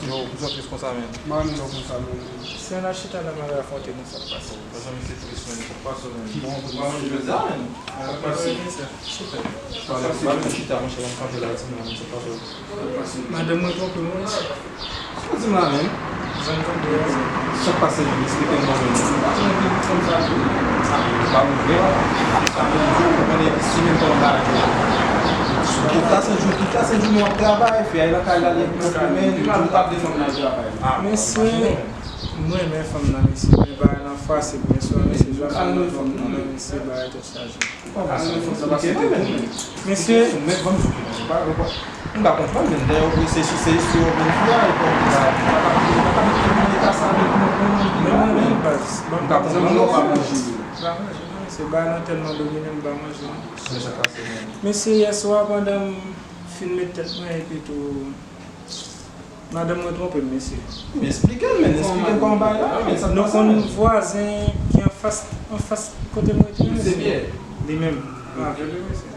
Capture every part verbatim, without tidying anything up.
Yo, ou sou tris konsa menm? M pa renmen lè w konsa menm. Se ann al chita la, m al rakonte nou sa k pase. Mezanmi, se tris menm, sa k pase menm? Bon, bon, jodi a menm. Sa k pase? Chita. Pale, pale, chita, monchè, m kanpe la, di m la, sa k pase? Madanm mwen twonpe mwen. Sa w di m la menm? Sa k pase menm? Eksplike m non menm. Ba m vre. Sa menm di w, ou konnen si menm tan bagay la. Tout la se jou, tout la se jou nou ap travay, fi a nan kay la, li ap pran men, nou pa vle fanm nan travay. Mesye, m renmen fanm nan, mesye, men bagay lan fwa se byen swa, mesye, jan fanm nan, mesye, bagay tèt chaje. Mesye, m pa konprann menm, dayè, se sou, se sou yon menm fi a, e konsa, m pa ka mete nan eta sa menm, non, non, non, non, baz. M pa konprann, non, pa manje. M pa manje, non, mesye, bagay lan tèlman domine m, m pa manje, non. Mesye, yè swa, pandan m fin met tèt mwen, epi tou, madanm mwen twonpe m, mesye. Men eksplike m, men eksplike m kòman bagay la, men sa k pase, men. Nou konn vwazen ki anfas, anfas kote m rete, mesye. Li menm, m avè l, wi, mesye.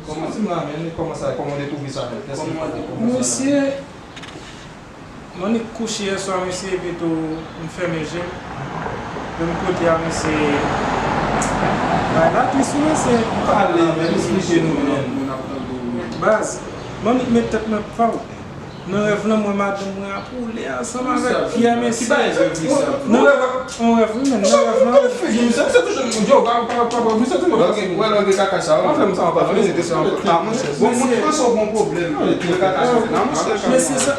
Kòman, di m la, men, kòman sa, kòman w dekouvri sa, men? Kòman w dekouvri sa? Mesye, m annik kouche yè swa, mesye, epi tou, m fèmen je m. Menm kote a, mesye, bagay la tris, wi, mesye. Pale, men, eksplike nou, men. Baz, m annik met tèt mwen faw. Nan rèv lan, m wè madanm mwen ap woule ansanm avèk fi a, mesye. Nan yon rèv, wi, men nan rèv lan. Mesye, sa.